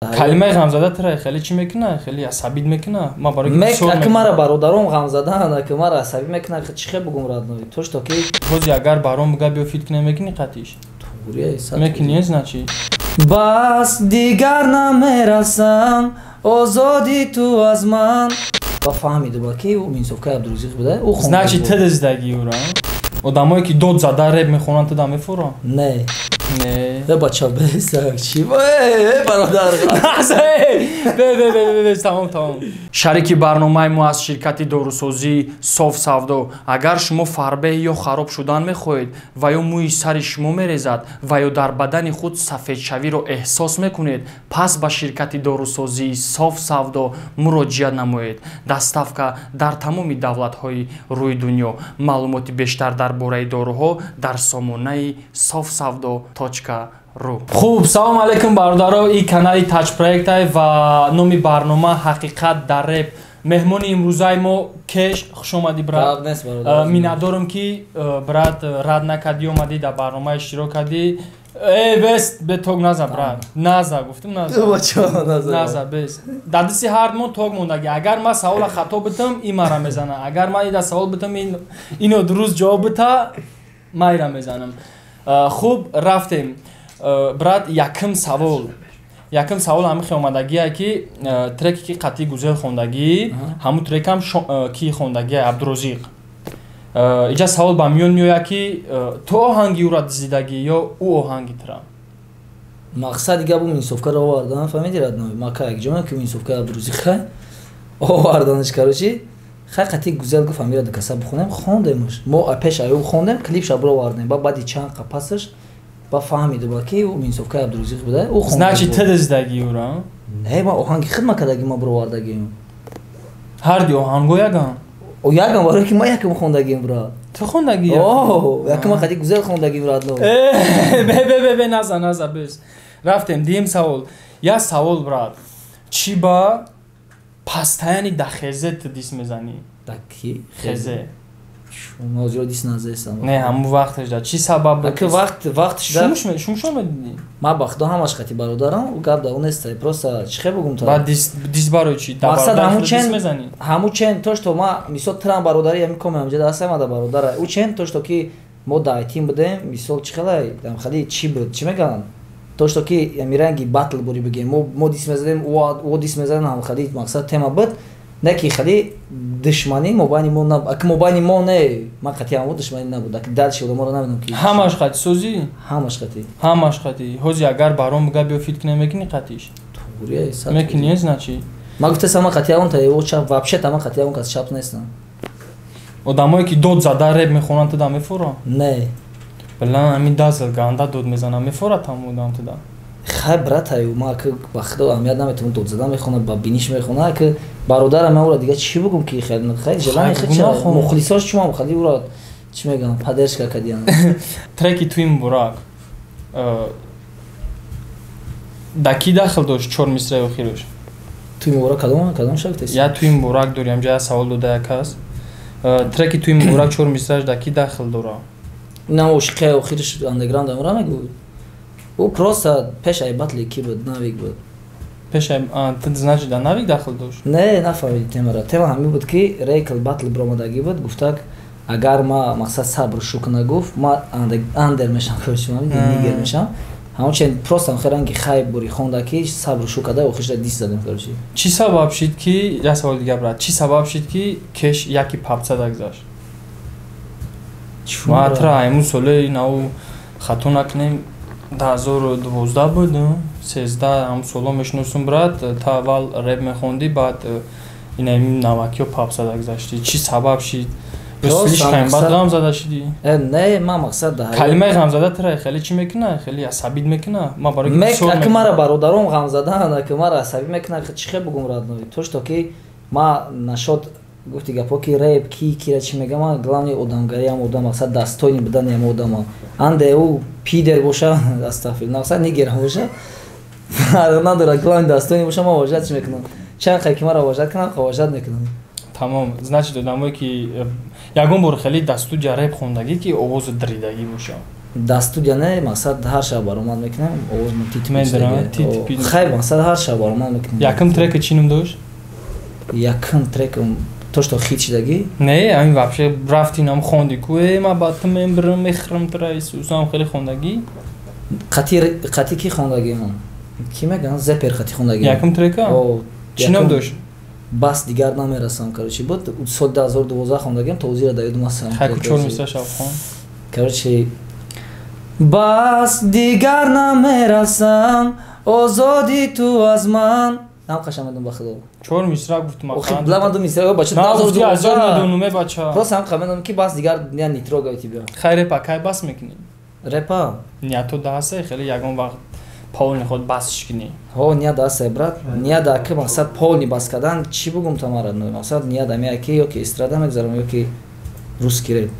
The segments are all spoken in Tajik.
Калимаи ғамзада тра хеле чӣ мекуна? Хеле асабид мекуна. Ма барои аки мара бародаром ғамзадаанд, аки мара асабӣ мекуна, чӣ хел бугум, родной? То что ки ҳози агар баром буга биё фит кунем, мекунӣ қатиш? Мекунӣ, значит. Бас, дигар намерасам, озоди ту аз ман. Ба фаҳмиду ки ӯ инсофкаи Абдурозиқ буда. Значит, ту диздаги ӯра. Одамое ки дод зада реп мехонанд, ту да мефура? Не. Не. Э, бача, бесак, чӣ? Э, бародар. Бе, бе, бе, бе, тамом, тамом. Шарики барномаи мо аз ширкати дорусозӣ «Соф Савдо». Агар шумо фарбеҳ ё хароб шудан мехоҳед ва ё мӯи сари шумо мерезад ва ё дар бадани худ сафедшавиро эҳсос мекунед, пас ба ширкати дорусозии «Соф Савдо» муроҷиат намоед. Доставка дар тамоми давлатҳои рӯи дунё. Маълумоти бештар дар бораи доруҳо дар сомонаи sofsavdo.ru. Хуб, салом алейкум, бародаро. И канали Таҷ Проектай ва номи барнома «Ҳақиқат дар реп». Меҳмони имрӯзаи мо Кеш. Хушомадӣ, брат. Миннатдорам, ки брат, рад накардӣ, омадӣ, дар барнома иштирок кардӣ. Э, бес, бе, тог наза, брат, наза, гуфтум, наза, наза, бес. Дар дасти ҳар мо тог мондагӣ. Агар ман савола хато битам, ин мара мезана. Агар ман ида савол битам, ино дуруст ҷавоб бита, ман ира мезанам. Хуб, рафтем, брат. Якм савол, якм савол ҳамин хел омадагие, ки треке ки қатъи Гузел хондагӣ, ҳамун трекам ки хондагие Абдурозиқ. Иҷа савол ба миён меояд, ки ту оҳанги ӯра дизидагӣ ё ӯ оҳанги тура? Мақсади гап ӯ инсофкаро овардан, фаҳмиди, родной? Ма ка якҷома ки инсофка Абдурозиқ хай оварданаш, короче, хай қатъи Гузел гуфт, ҳамира дукаса бихонем, хондемш. Мо пеш аю хондем, клипша бировардем, ба баъди чанд қапасаш ба фаҳмиду ба ки ӯ инсофкаи Абдурозиқ буда. Ӯ Значит, ту дизидагӣ ӯра? Не, ма оҳанги хидма кардагӣ, ма бировардагим. Ҳарди оҳанго яган? Яган, барое ки ма якм хондагим, брат. Ту хондагӣ? Якма қади Гузел хондагим, родной. Бе, бе, бе, бе, наза, наза, бес. Рафтем, дуюм савол. Як савол, брат: чӣ ба постоянно да Хезе ту дис мезанӣ? Да ки? Хезе. Нозиро дис назестам. Не, ҳамун вақташ да чӣ сабаб? Аки вақт вақт шумшо медидӣ? Ма ба худо ҳамаш қати бародарам, гап да онеста, просто чӣ хел бугум та. Баъд дис барои чӣ? Мақсад ҳамун чен, ҳамун чен то что ма мисол трам бародари ҳамин коме ҳамҷа даста ма да бародара. Ӯ чен то что ки мо да айтим будем, мисол чӣ хелай, хали чӣ буд, чӣ мегӯянд? То что ки ами ранги батл бури бигем, мо дис мезадем, ӯ дис мезадем, ҳам хали мақсад тема буд. Не ки хали душманӣ мобайни мо набуд, аки мобайни мо не, ман қатъи ҳамво душманӣ набуд, аки дальше одаморо намедонам ки. Ҳамаш қати созӣ? Ҳамаш қати. Ҳамаш қати. Ҳози агар баром буга биё фит кунем, мекунӣ қатиш? Мекунӣ, значит. Ма гуфтесам, ман қатъи он та чап, вообще та ман қатъи он кас чап нестам. Одамое ки дод зада реп мехонанд, ту да мефура? Не. Билан, ҳамин дазл ганда дод мезана, мефура там одам ту да? Хай, братаю, ма ки ба худо аҳамият наметавон, дод зада мехона, ба биниш мехона, ки бародарам, ман ӯра дига чӣ бугум, ки хай желани хи мухлисош чумам, хали ӯра чӣ мегӯям, поддержка кардиям. Треки туи муборак да ки дахл дошт, чор мисраи охирош? Туи муборак кадом, кадом шакт? Я туи муборак дори, ҳамҷа я савол дода як кас. Треки туи муборак чор мисрааш да ки дахл дора? На, ошиқи охириш андеграунд амра мегӯ. Ӯ просто пеш ай батли ки буд, Навик буд. Пеш ай, значит, да Навик дахл дошт? Не, нафаҳмиди темара. Тема ҳамин буд, ки рейкл батл биромадагӣ буд, гуфтак, агар ма мақсад сабр шукр нагуфт, ма андер мешам, короче, нигер мешам. Ҳамончен просто хе ранги хайб бури хонда, ки сабр шукр када, охирша дис задем, короче. Чӣ сабаб шид ки, як саволи дига, брат, чӣ сабаб шид, ки Кеш яки папца дагзашт? Ма тра айму солаи нав хато накунем, 2012 буд, 13, ҳам соло мешиносум, брат. Та аввал реп мехондӣ, баъд ина навакиё папса дагзаштӣ. Чӣ сабаб шид? Слишком баъд ғам зада шидӣ? Э, не, ма мақсад Калимаи ғамзада тра хеле чӣ мекуна? Хеле асабид мекуна. Ма барои аки мара бародаром ғамзадаанд, аки мара асабӣ мекуна, чӣ хел бугум, родной? То что ки ма нашод гуфти гапо, ки реп ки кира чӣ мегама, главный одамгариам, одам мақсад достойный будани ам одама. Анде ӯ пидер боша, астағфир, мақсад нигерам боша, фарқ надорад, главный достойный боша, ма уважать мекунам. Чанд хай ки мара уважать кунам, уважать мекунам. Тамом. Значит, одамое ки ягон бор хеле дар студия реп хондагӣ, ки овозу дридагӣ боша? Да студия не, мақсад ҳар шаб баромад мекунем, овоз тит. Хай, мақсад ҳар шаб баромад мекунем. Якум трека чӣ ном дошт? Якум трек то что хит шидагӣ? Не, ҳамин вообще рафти нам хонди ку, э ма ба ту мембирам, мехӯрам тура Исусам хеле хондагӣ. Қати ки хондагӣ ман? Ки меган? Зепер қати хондагӣ. Якум трека? Чӣ ном дошт? Бас дигар намерасам, короче, буд соли 2012 хондагиам, то озира да ёдум астам. Хай ку чор мисра шаб хон. Короче, бас дигар намерасам, озоди ту аз ман. Нам қашам ба худо. Чор мисра гуфтум. Охи, бла ман ду мисра, бача 2012 медонум, бача. Просто ҳам қамедам ки бас дигар я не трогаю тебя. Хай репа кай бас мекунӣ? Репа? Ниято даҳаса, хеле ягон вақт полни худ басш кунӣ. Ҳо, ният даҳаса, брат. Ният ки мақсад полни бас кардан, чӣ бугум тамара? Мақсад ният ами ки ё ки эстрада мегзарам, ё ки русский реп.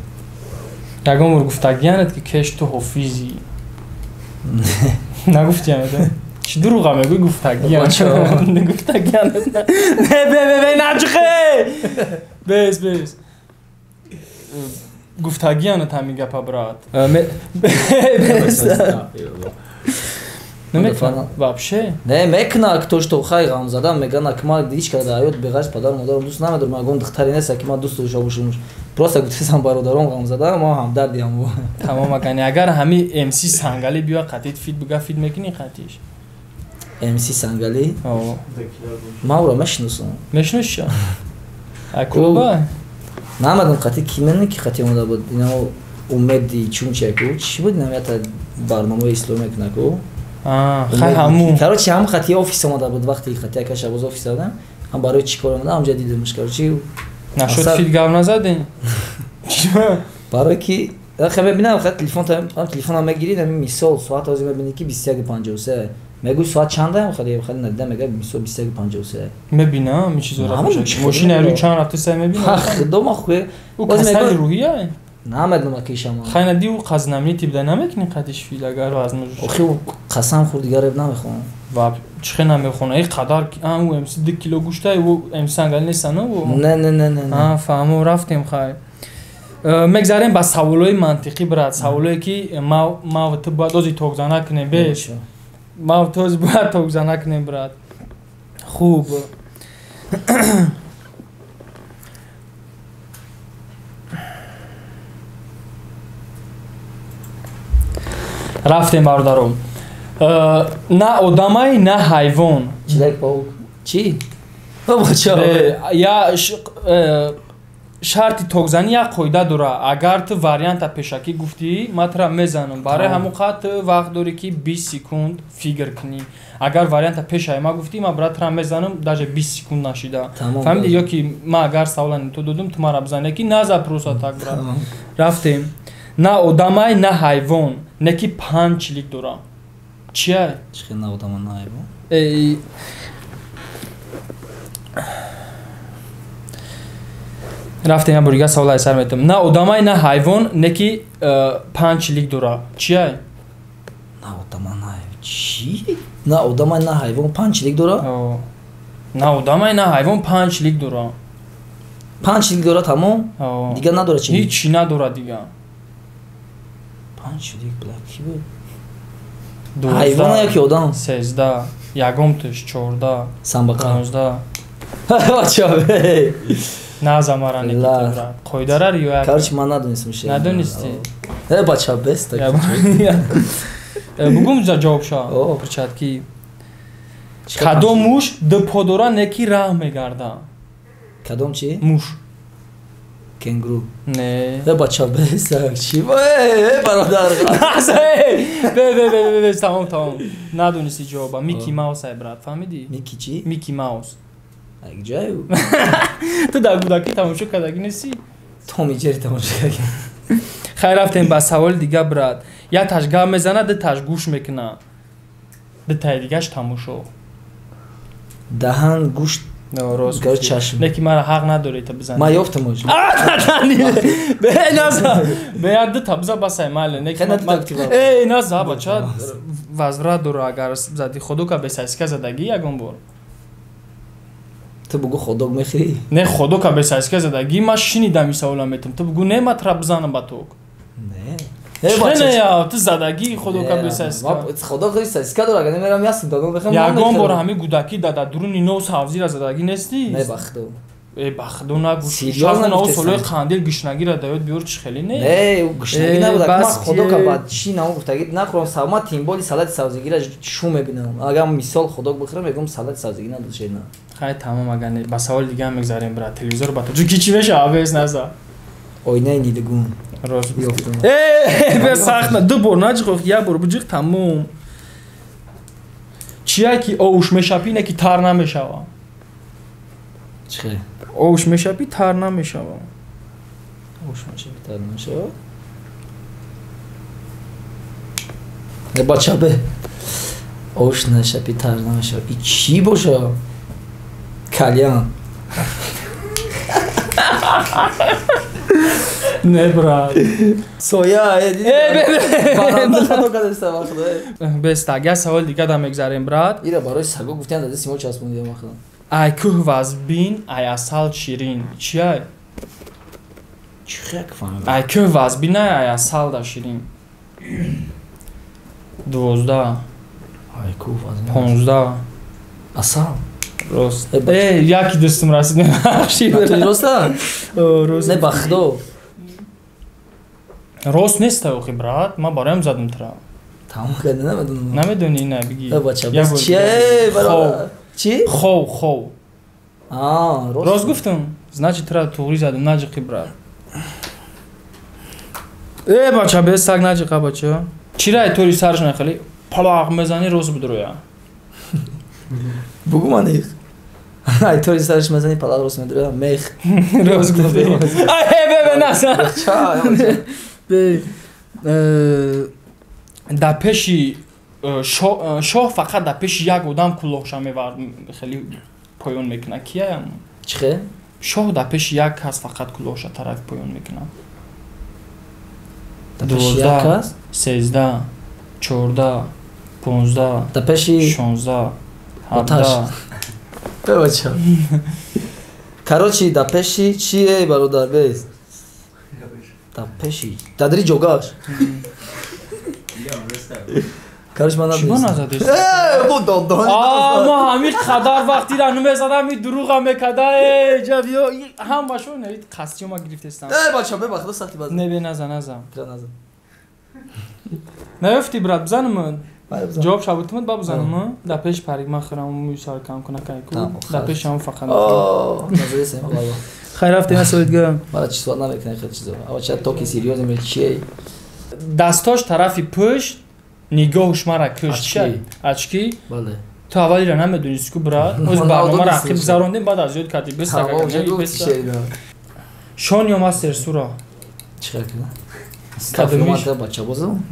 Ягон бор гуфтагиянат ки кеш ту ҳофизӣ? Нагуфтиянат? Чӣ дурӯға мегӯй гуфтагиян? Гуфтагиянат. Не, бе, бе, бе, наҷухе! Бес, бес. Гуфтагиянат ҳамин гапа, брат. Бес. Намекунад вообще? Не, мекунад, то что хай ғамзада мегана ки ман ҳеч када дар ҳаёт беғарз падару модарам дӯст намедорам, ягон духтаре нест ки ман дӯст дошта бошам. Просто гуфтесам бародаром ғамзада, мо ҳамдардиам. Тамом, агани агар ҳами МС Сангалӣ биё қатит фит буга, фит мекунӣ қатиш? МС Сангалӣ? Ман ӯро мешиносам. Мешиносӣ? Акуба? Намедонам қати ки мене ки қати омада буд. Инао умеди чунчаку чӣ буд, инам ята барномаи исломӣ мекунаку. Хай ҳамун. Короче, ҳам қати офис омада буд, вақте қати ака Шабоз офис додам, ҳам барои чӣ кор омада, ҳамҷа дидамш. Короче, нашуд фит гап назадем? Барои ки хай мебинам, хай телефон ҳам телефонам мегирид, ҳамин мисол соат ҳозир мебинӣ ки 21:53. Мегӯй соат чандаям, хеле хеле надидам, мегӯй мисол 21:53. Мебинам, ин чизоро. Мошина рӯи чанд рафта сай мебинам. Ха, худо ма хуе. Ӯ касали рӯҳия? Намедонам ки шама. Хай нади ӯ қазнамӣ тибда намекунӣ қатиш фил агар вазн. Охи ӯ қасам хӯрд дигар реп намехонам. Ва чӣ намехона? Ин қадар ӯ МС 2 кило гӯштай, ӯ МС Сангалӣ нестан ӯ? Не, не, не, не. А, фаҳмо, рафтем хай. Мегзарем ба саволҳои мантиқӣ, брат, саволҳое ки ма ту бояд ози токзана кунем, беш. Ма ту ози бояд токзана кунем, брат. Хуб. Рафтем, бародаром. На одамай, на ҳайвон. Человек-паук. Чӣ? Я шарти токзанӣ як қоида дора. Агар ту варианта пешакӣ гуфтӣ, ман тура мезанам. Барои ҳамон қад ту вақт дорӣ ки 20 секунд фикр кунӣ. Агар варианта пешаи ма гуфтӣ, ман брат тура мезанам, даже 20 секунд нашида. Фаҳмидӣ? Ё ки ман агар савола ту додум, ту мара бизанӣ ки наза просто так, брат. Рафтем. На одамай, на ҳайвон, не ки 5 чилик дора. Чия? Чӣ на одама, на ҳайвон? Рафтем, я бурига саволай сар метам. На одамай, на ҳайвон, не ки 5 чилик дора. Чия? На одама, на ҳайвон. Чӣ? На одамай, на ҳайвон 5 чилик дора? На одамай, на ҳайвон 5 чилик дора. 5 чилик дора, тамом? Дигар надора чилик? Ҳеҷ надора дигар. 5 чилик, бла, ки буд? Ҳайвон ё ки одам? 13, ягон туш 14, Самбақа. 15. Бача, бе. На замара никита, қоидара риоя. Короче, ман надонистам шеър. Надонистӣ? Э, бача, бес так. Бугум за ҷавоб ша. Перчатки. Кадом муш ду по дора, не ки раҳ мегарда? Кадом чӣ? Муш. Кенгуру. Не. Э, бача, бес так. Чӣ? Э, бародар. Бе, бе, бе, бе, тамом, тамом. Надонистӣ ҷавоба. Микки Маус ай, брат, фаҳмидӣ? Микки чӣ? Микки Маус. Ҷаю. Ту дар кӯдакӣ тамошо кардагӣ нестӣ? Том и Ҷерри тамошо кардагӣ. Хай, рафтем ба саволи дига, брат. Як таш гап мезана, ду таш гӯш мекуна. Ду таи дигаш тамошо. Даҳан, гӯш, рост. Гар чашм. Не ки мара ҳақ надорӣ та бизанӣ. Ман ёфтам оҷ. Бе наза. Бе як ду та биза басай майли. Не ки эй наза, бача, возврат дора агар зади ходока бесайска задагӣ ягон бор. Ту бугу ходок мехӯрӣ? Не, ходока бесайска задагӣ, ман шинидам ин савола метам. Ту бугу не, ман тура бизанам ба ток. Не. Чӣ ту задагӣ худо ка бесаска. Худо худи саска дора, агар намерам ясм додам бихам. Ягон бор ҳами гудаки да дуруни нов савзира задагӣ нестӣ? Не бахто. Э бахто нагу. Шахс нав солои қандил гишнагира даёд биёр чӣ хеле не? Не, гишнагӣ набуд. Ман худо ка бад чӣ намо гуфтагӣ нахӯрам савма тимболи салати савзигира шу мебинам. Агар мисол худо бихӯрам мегӯм салати савзигӣ надод шена. Хай тамом агар не. Ба саволи дига мегзарем брат. Телевизор ба тоҷикӣ чӣ мешава? Бес наза. Оинаи нилгун. Рост. Э, бе сахт на. Ду бор наҷиқ, як бор буҷиқ тамом. Чия ки овуш мешапӣ, не ки тар намешава. Чӣ? Овуш мешапӣ, тар намешава. Овуш мешапӣ, тар намешава. Не бача бе. Овуш нашапӣ, тар намешава. И чӣ боша? Кальян. Не брат. Соя, э, бе. Беста, я савол дига да мегзарем, брат. Ира барои саго гуфтан да симо часпондиям ахла. Ай кӯҳ вазбин, ай асал ширин. Чия? Чӣ хек фаҳмидам? Ай кӯҳ вазбин, ай асал да ширин. 12. Ай кӯҳ вазбин. 15. Асал. Рост. Э, яки дастам расид. Роста? Рост. Не бахдо. Рост нест охи брат, ман бароям задам тра. Тамом карда намедонам. Намедонӣ на биги. Э бача, чи э бародар? Чи? Хов, хов. Аа, рост. Рост гуфтам. Значит тра туғри задам, наҷиқи брат. Э бача, без саг наҷиқа бача. Чира тори сарш нахали? Палақ мезани рост бидроя. Бугу ман их. Ай тори сарш мезани палақ рост медроя, мех. Рост гуфтӣ. Ай бе бе наса. Бача. Дар пеши шоҳ фақат дар пеши як одам кулоҳша мевард, хеле поён мекунад. Кияям? Чӣ? Шоҳ дар пеши як кас фақат кулоҳша тарафи поён мекунад. Дар пеши як кас? 13, 14, 15, дар пеши 16, 17. Бача. Короче, дар пеши чи эй бародар бес? Дар пеши дадри ҷогаш. Короче, ман Чӣ назадеш? Э, бу додон. Аа, ма ҳамин қадар вақтира намезадам, ин дурӯға мекада. Э, ҷа биё, ҳамашо не, қасдиё ма гирифтестам. Э, бача, бе бахда сахти баз. Не, бе наза, наза. Тра наза. Наёфтӣ брат, бизанам. Ҷавоб шабутумад ба бизанам. Дар пеши парик ман хӯрам, мӯи сар кам куна кайку. Дар пеши ҳам фақат. О, назадесем, баба. Хайр рафтем асоидга. Мара чӣ суат намекунем хеле чизо. Ава ча токи серьёзно ме чие? Дастош тарафи пушт, нигоҳуш мара кушт. Ча? Очки? Бале. Ту аввалира намедонисти ку брат. Оз барнома рақиб гузарондем, баъд аз ёд кардӣ. Беста Шон ё мастер сура? Чӣ хел кунам? Кадомиш? Бача бозам?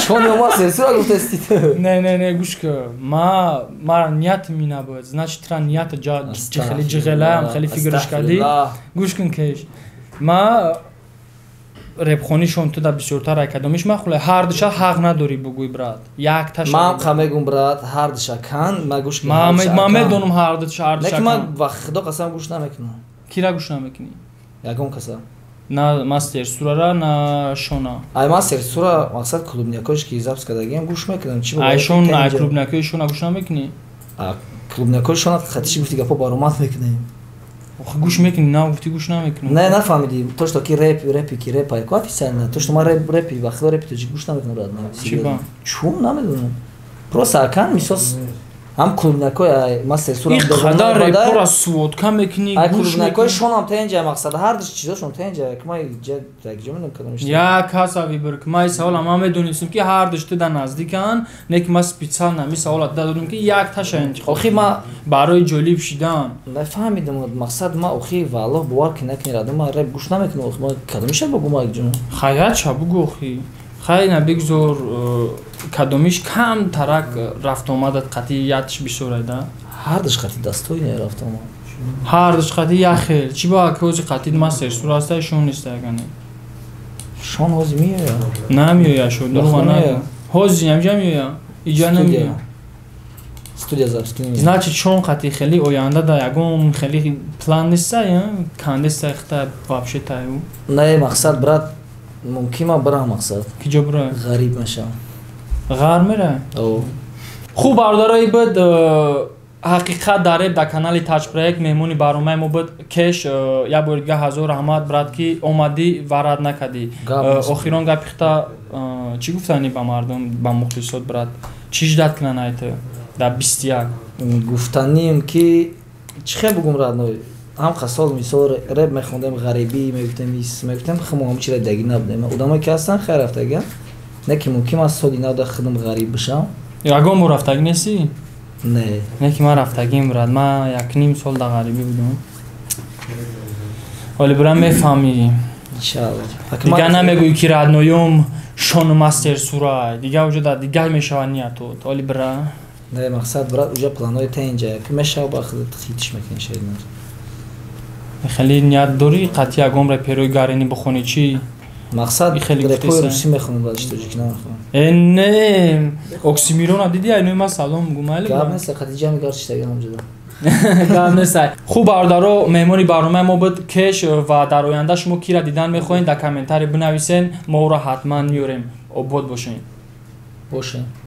Шон ё мастер сура гуфтести ту? Не, не, не, гӯш кун. Ма мара ният ми набуд. Значит, тра ният ҷа хеле ҷиғелаам, хеле фикрш кардӣ. Гӯш кун кеш. Ма репхонӣ шон ту да бисёртар ай кадомиш махулай. Ҳар душа ҳақ надорӣ бугӯй брат. Як таша. Ман қа мегӯм брат, ҳар душа кан, ма гӯш Ман медонам ҳар душа, ҳар душа. Не ки ман ва худо қасам гӯш намекунам. Кира гӯш намекунӣ? Ягон каса. На мастер сурара, на шона. Ай мастер сура мақсад клубнякош ки запис кардагиам гӯш мекунам. Чӣ Ай шон, ай клубнякои шона гӯш намекунӣ? А клубнякои шона хатиши гуфти гапо баромад мекунем. Охи гӯш мекунӣ, на гуфти гӯш намекунам. Не, нафаҳмидӣ. То что ки реп, репи ки реп ай ку официально. То что ман реп, репи ва худо репи тоҷик гӯш намекунам брат. Чӣ ба? Чун намедонам. Просто акан мисос ҳам клубнякои ай мастер сура Ин қадар репора сводка мекунӣ, ай гӯш клубнякои мекунӣ. шонам тенҷа мақсад ҳар ду чизошон тенҷа. Ки ман ҷа як ҷо медонам кадомиш. Як каса вибр ки ман савола ман медонистам ки ҳар душ ту да наздикан, не ки ман специально ҳамин савола додам ки як таша интихоб. Охи ман барои ҷолиб шидан. Нафаҳмидам мақсад ман охи валлоҳ бовар ки накунӣ радам ман реп гӯш намекунам. Охи ман кадомиша бугу ман як ҷо. Хаят ша бугу охи. Хай на бигзор кадомиш кам тарак рафтомадат қатъи ятш бисёр да. Ҳар душ қатъи дастои не рафтомад. Ҳар душ қатъи як хел. Чӣ ба ки қатъи мастер сура аста шон нест ягане. Шон ҳозир меояд. Намеояд шон, дурӯға намеояд. Ҳозир ҳамҷа меояд. Иҷа намеояд. Студия запись кунем. Значит, шон қатъи хеле оянда да ягон хеле план неста, кандеста хта вообще таю. Не, мақсад брат, Мумкин ман бирам, мақсад. Киҷо бирай? Ғариб мешавам. Ғар мерай? Хуб, бародарои, буд «Ҳақиқат дар реп» дар канали Таҷ Проект. Меҳмони барномаи мо буд Кеш. Як бори дига ҳазор раҳмат, брат, ки омадӣ ва рад накардӣ. Охирон гапи хита чӣ гуфтанӣ ба мардум, ба мухлисот, брат? Чӣ ждать кунанд айта дар 21? Гуфтаним ки чӣ хел бугум, родной, ҳам сол, мисол, реп мехондем, ғарибӣ мегуфтем, ис мегуфтем, хумо ҳам чира даги набудем. Одамое ки ҳастанд, хайр, рафтагиан, не ки мумкин ман соли нав дар худам ғариб бишам. Ягон бор рафтагӣ нестӣ? Не. Не ки ман рафтагим, брат, ман якним сол дар ғарибӣ будам. Ҳоли бира мефаҳмӣ. Иншалло. Дигар намегӯӣ, ки родной ум Шону Мастер сурай, дигар уҷо дар дигар мешавад ниятот. Ҳоли бира. Не, мақсад, брат, уҷа планои та инҷа ки мешава, ба худат хитиш мекунӣ шайднар. Хеле ният дорӣ қатъи ягон реперои гарини бихонӣ, чӣ? Мақсад, репои русӣ мехонам, баъдиш тоҷикӣ намехонам. Э, не, Оксимирона диди, айнои ман салом гу, майли. Гап нест, қатъи ҷами гарчиштагиам ҷуда. Гап нест. Хуб, бародаро, меҳмони барномаи мо буд Кеш. Ва дар оянда шумо кира дидан мехоҳед, дар комментарий бинависен, мо ӯро ҳатман меорем. Обод бошед. Бошед.